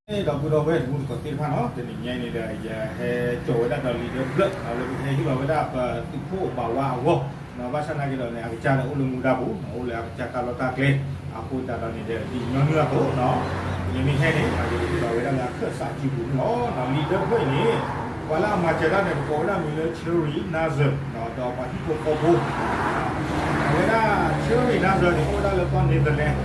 ဒီပုၢ်ဒီဝဲၢ်တံၤသကိးသ့ၣ်တဖၣ်နီၤ, တနံၤညါအံၤန့ၣ်ဒီး ယဟဲကၠီၤဝဲဒၣ်ဒီးလံာ်ဒၢတဖျၢၣ် လၢပကဟဲဟ့ၣ်လီၤဝဲဒၣ်ပသုးခိၣ်ဘၣ်ဝါအဂီၢ်, ဘၣ်ဆၣ်သနာ်က့ဒီးန့ၣ် အကစၢ်န့ၣ်အိၣ်လၢမူဒါပူၤ, အိၣ်လၢအကစၢ်တၢ်လီၢ်တၢ်ကျဲ, အဃိသတးဒီးန့ၣ်ဒီး ဒ်ညီနုၢ်အသိး ယမ့ၢ်ဟဲန့ၣ် ယကဟ့ၣ်လီၤဝဲဒၣ်လၢအခၢၣ်စးစုပူၤန့ၣ်လီၤ. လံာ်ဒၢတဖျၢၣ်အံၤန့ၣ် ပှၤလၢအမၤစၢၤတၢ်န့ၣ် ပကိးဝဲဒၣ်မံၤလၢ Cherry Nazar ဒီးပှၤဟံၣ်ဖိဃီဖိ, အဝဲဒၣ် Cherry Nazar န့ၣ် အိၣ်ဝဲဒၣ်လၢကီၢ် Netherlands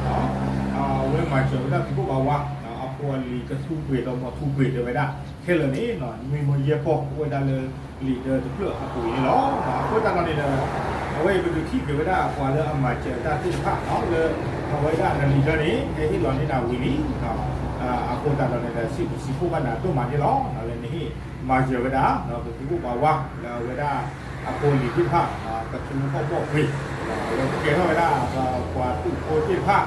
အဝဲမၤစၢၤဝဲဒၣ်သုးခိၣ်ဘၣ်ဝါ အဖိအလံၤကသူပှ့ၤဒီးမိာ်ထူပှ့ၤတဲဝဲဒၣ် ခဲလၢာ်န့ၣ် နွံမၢယဲၢ်ပီၢ် အိၣ်ဝဲဒၣ်လၢလံာ်ဒၢတဖျၢၣ်အပူၤအံၤန့ၣ်လီၤ. အဃိသတးဒီးန့ၣ်ဒီး အဝဲအံၤပဒုးထံၣ်က့ၤဝဲဒၣ်ပှၤလၢအမၤစၢၤတၢ်သ့ၣ်တဖၣ်လၢ အဝဲဒၣ်နလံာ်ဒၢန့ၣ် ဟဲဟ့ၣ်လီၤန့ၢ်နၤဝံၤလံ, အဃိသတးဒီးန့ၣ်ဒီး စံးဘျုးစံးဖှိၣ်ဘၣ်နၤဒိၣ်မးန့ၣ်လီၤ. လၢနဟ့ၣ်မၤစၢၤဝဲဒၣ် ပသုးခိၣ်ဘၣ်ဝါ လၢအဝဲဒၣ်အဖိအလံၤသ့ၣ်တဖၣ် ကသူဟီၣ်ဘီၣ်ပှ့ၤ လၢကကဲထီၣ်ဝဲဒၣ် ပှၤသုးဖိသ့ၣ်တဖၣ်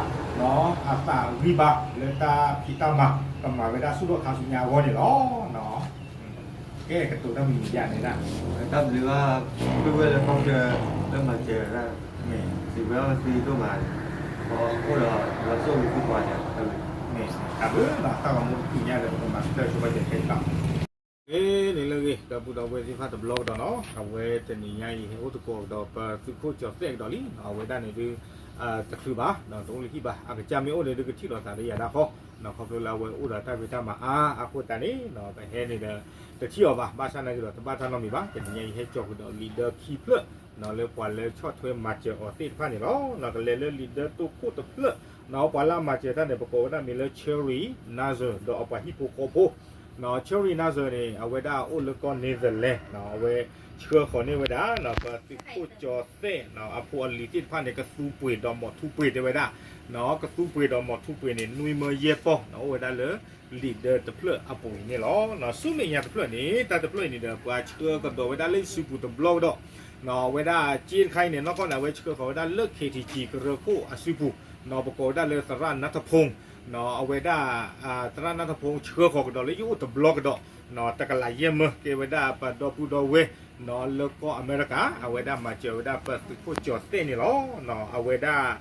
အသးဂံၢ်ဘါ လၢတၢ်ဖံးတၢ်မၤ ကမၤဝဲဒၣ်ဆူၣ်ထီၣ်ခါဆူညါအဂီၢ်န့ၣ်လီၤ. ကဲကတိၤတၢ်မံၤမံၤယါန့ၣ်ဒၣ် တၢ်ဘျုးဘၣ် ပုၢ်ဝဲၢ်လၢကီၢ်ချၢ လၢမၤစၢၤဒၣ် စံးဘျုးဘၣ်သုဒိၣ်မး, ပအိၣ်ဒီးလီၤစိၣ်ဝံၤသုပှၤန့ၣ် တၢ်ဘျုး တၢ်ဘျုးနီၤ တၢ်ဂီၤမူတဖုညါဒီး ပကမၤကတၢၢ်ဆိဘၣ်ကဲခဲအံၤလီၤ. အ့ န့ၣ်လၢအဂ့ၢ် ဒီပုၢ်ဒီဝဲၢ်သ့ၣ်တဖၣ်တဘျီကဒီးနီၤ အဝဲတနံၤညါအံၤ ဟဲအိၣ်သကိးကဒီးပသုးခိၣ်ကၠီၤသဲးကဒီးလံ, အဝဲဒၣ်န့ၣ်ဒုး တချုးဘၣ် တအိၣ်လၢဟံၣ်ဘၣ် အကစၢ်မ့ၢ်အိၣ်န့ၣ်ဒုးကထံၣ်လိာ်သးလၢယၤဒၣ်ဃီ, ခီဖျိလၢအဝဲအိၣ်ဒီးတၢ်ဖံးတၢ်မၤအါ အဃိသတးန့ၣ် ပဟဲန့ၣ်ဒီး တထံၣ်အီၤဘၣ် ဘၣ်ဆၣ်သနာ်က့ဒီး တဘၣ်တၢ်နီတမံၤဘၣ် တနံၤညါအံၤဟဲကၠီၤကဒီးလံာ်ဒၢခံဖျၢၣ် လၢပှၤလၢဆီၣ်ထွဲမၤစၢၤအီၤသ့ၣ်တဖၣ်န့ၣ်လီၤ. ကလဲၤလၢလံာ်ဒၢတိခိၣ်တဖျၢၣ် ပှၤလၢအမၤစၢၤတၢ်န့ၣ် ပကိးဝဲဒၣ်မံၤလၢ Cherry Nazar ဒီးအပှၤဟံၣ်ဖိဃီဖိ Cherry Nazar န့ၣ် အဝဲဒၣ်အိၣ်လၢကီၢ် Netherlands အဝဲဆှၢဃီၤန့ၢ်ဝဲဒၣ် ပသုးခိၣ်ကၠီၤသဲး အဖိအလံၤသ့ၣ်တဖၣ်န့ၣ် ကသူပှ့ၤဒီးမိာ်ထူပှ့ၤတဲဝဲဒၣ် ကသူပှ့ၤဒီးမိာ်ထူပှ့ၤန့ၣ် နွံမၢယဲၢ်ပီၢ် အိၣ်ဝဲဒၣ်လၢလံာ်ဒၢတဖျၢၣ်အပူၤအံၤန့ၣ်လီၤ. ဆူမဲာ်ညါတဖျၢၣ်န့ၣ် တၢ်တဖျၢၣ်အံၤန့ၣ်ဒီး ပှၤဆှၢကဒီးဝဲဒၣ်လၢစုပူၤတဘျီကဒီး အဝဲဒၣ်စ့တခါအံၤန့ၣ် နီၢ်ကီၢ်န့ၣ် အဝဲဆှၢဃီၤဝဲဒၣ်လၢ K T G ကရၢခိၣ်အစုပူၤ ပကိးဝဲဒၣ်လၢသရၣ်နါထဖူ အဝဲဒၣ် သရၣ်နါထဖူဆှၢဃီၤကဒီးလၢယအိၣ်တဘျီကဒီး တကလးယဲၢ်မၢ ကဲဝဲဒၣ်ပဒီပုၢ်ဒီဝဲၢ် လၢကီၢ်အမဲရကၤ အဝဲဒၣ်မၤစၢၤဝဲဒၣ်ပသုးခိၣ်ကၠီၤသဲးန့ၣ်လီၤ. အဝဲဒၣ်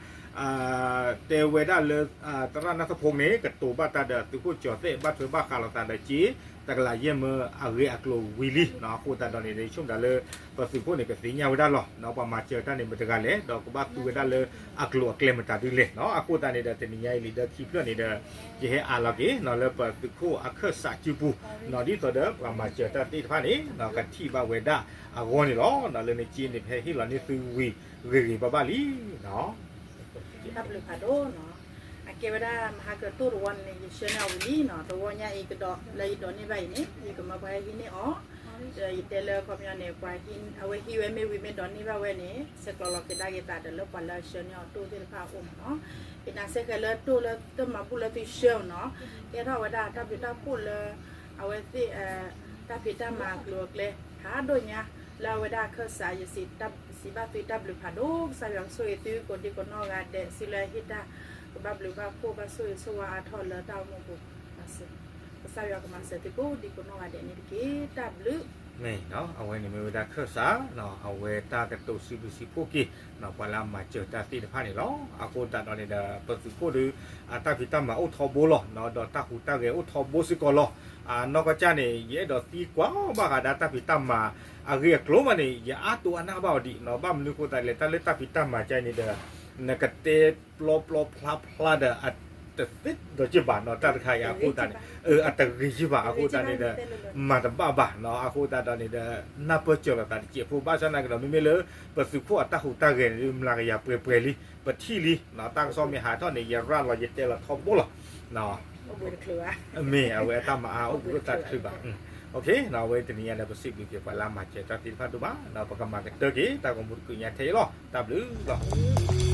တဲဝဲဒၣ်လၢ သရၣ်နါထဖူန့ၣ် ကတိၤဘၣ်တၢ်ဒီးသုးခိၣ်ကၠီၤသဲး ဘၣ်ထွဲဘၣ်ဃးလိာ်သးဒီးစ့ တကလးယဲၢ်မၢအဂ့ၢ်အကျိၤဝံၤလံ အဃိသတးဒီးန့ၣ် ဆိကမိၣ်ဒၣ်လၢ ပသုးခိၣ်န့ၣ် ကသ့ၣ်ညါဝဲဒၣ်လီၤ ပှၤမၤစၢၤတၢ်န့ၣ် မတဂၤလဲၣ် ဒီးကဘၣ်သူဝဲဒၣ်လၢအကျိၤအကျဲမတၤဒ်လဲၣ် အဃိသတးန့ၣ်ဒီး တနံၤညါအံၤလံာ်ဒၢခံဖျၢၣ်န့ၣ်ဒီး ယဟဲအးလီၤက့ၤ လၢပသုးခိၣ်အခၢၣ်စးစုပူၤ ဒ်သိးဒီးပှၤမၤစၢၤတၢ်သ့ၣ်တဖၣ်န့ၣ် ကထံၣ်ဘၣ်ဝဲဒၣ်အဂီၢ်န့ၣ်လီၤ. လၢန့ၣ်က့န့ၣ် ပဟဲဟ့ၣ်လီၤန့ၢ်သုဝံၤဂ့ၤဂ့ၤဘၣ်ဘၣ်လံ တၢ်ဘျုးဖးဒိၣ်နီၤ အကဲဝဲဒၣ်မဟါကတိၢ်တဝီန့ၣ် ယဆှၢန့ၢ်အီၤဝံၤလံနီၤ တဝီညါအံၤကဒီးလၢယဒိးန့ၢ်ဘၣ်အံၤန့ၣ် ယကမၢပှၤဟဲဟံးန့ၢ်အီၤ ဒီးယတဲလၢခီပညီန့ၣ် ပှၤဟံး အဝဲဟံးဝဲမ့ၢ်ဝံၤမ့ၢ်ဒိးန့ၢ်ဘၣ်ဝဲန့ၣ် ဆဲးကျိးလီၤက့ၤဒၣ်က့ၤသးဒီးလၢပှၤလၢအဆှၢန့ၢ်အီၤတိၢ်သ့ၣ်တဖၣ်အအိၣ်မးနီၤ ယနာ်စ့ၢ်ကီးလၢတိၢ်လၢတၢ်မၤဘူၣ်လၢသုဆှၢမးနီၤ ကဲထီၣ်ဝဲဒၣ်တၢ်ဘျုးတၢ်ဖှိၣ်လၢ အဝဲသ့ၣ် တၢ်ဖံးတၢ်မၤအကျိၤအကျဲ ဖးဒိၣ်ညါ လၢအဝဲဒၣ်အခၢၣ်စး ယစံးဘၣ်သုတၢ်ဘျုးဖးဒိၣ် ကစၢ်ယွၤကဆိၣ်ဂ့ၤသုကိးဒံကိးနီၢ်ဂၤဒဲး စုလၢဟ့ၣ်တၢ် ကဘၣ်ဘျုးဘၣ်ဖှိၣ်ဘၣ်ဆိၣ်ဂ့ၤဆိၣ်ဝါအါထီၣ်လၢတၢ်အိၣ်မူပူၤ ကစၢ်ယွၤကမၤစၢၤသုကိးဒံကိးနီၢ်ဂၤဒဲးန့ၣ်တက့ၢ် တၢ်ဘျုး မ့ၢ်နီၤ အဝဲန့ၣ်မ့ၢ်ဝဲဒၣ်ခၢၣ်စး အဝဲတၢ်ကတိၤစံးဘျုးစံးဖှိၣ်က့ၤ ပှၤလၢအမၤစၢၤတၢ်သ့ၣ်တဖၣ်န့ၣ်လီၤ. အဃိသတးဒီးန့ၣ်ဒီး ပသုးခိၣ်ဒီး အတၢ်ဖံးတၢ်မၤအိၣ်ထီဘိလီၤ ဒီးတၢ်ဟူးတၢ်ဂဲၤအိၣ်ထီဘိစ့ၢ်ကီးလီၤ. နီၢ်ကီၢ်ကၢ်န့ၣ် ယအဲၣ်ဒိးသံကွၢ်ဘၣ်ဃးဒီးတၢ်ဖံးတၢ်မၤအဂ့ၢ်အကျိၤမးန့ၣ် ယအါတိၤအနၢ်ဘၣ်အီၤဒံးနီၤ ဘၣ်မနုၤအဃိသတးလဲၣ် တၢ်လၢတၢ်ဖံးတၢ်မၤကါန့ၣ်ဒီး နကတဲပျီပျီဖျါဖျါဒီး အတသ့ဒီးက့ၢ်ဘၣ်နီၤ တၢ်တခါအံၤအဃိသတးန့ၣ် အတဂ့ၤက့ၢ်ဘၣ်အဃိသတးန့ၣ်ဒီး မၤတဘၣ်ဘၣ်နီၤ အဃိသတးဒီးန့ၣ်ဒီး နၢ်ပၢၢ်စၢၤလိာ်သးတစဲးဖိ ဘၣ်ဆၣ်သနာ်က့ဒီး မ့မ့ၢ်လၢ ပသုးခိၣ်အတၢ်ဟူးတၢ်ဂဲၤန့ၣ် မျးကယၤပှဲၤပှဲၤလံ ပထံၣ်လံ တၢ်ကစီၣ်မ့ၢ်ဟးထီၣ်န့ၣ် ယရၤလီၤယတဲလီၤထီဘိလီၤ မ့ၢ်အဝဲအတၢ်မၤအါအိၣ်ဘှံးအိၣ်သါတချုးဘၣ် အဝဲတနံၤညါဒီး ပစံးဘျုးက့ၤပှၤလၢအမၤစၢၤတၢ်သ့ၣ်တဖၣ်ဒိၣ်မး ပကမၤကတၢၢ်က့ၤ တၢ်ဂီၤမူတကုးညါထဲအံၤလီၤ တၢ်ဘျုးလီၤ.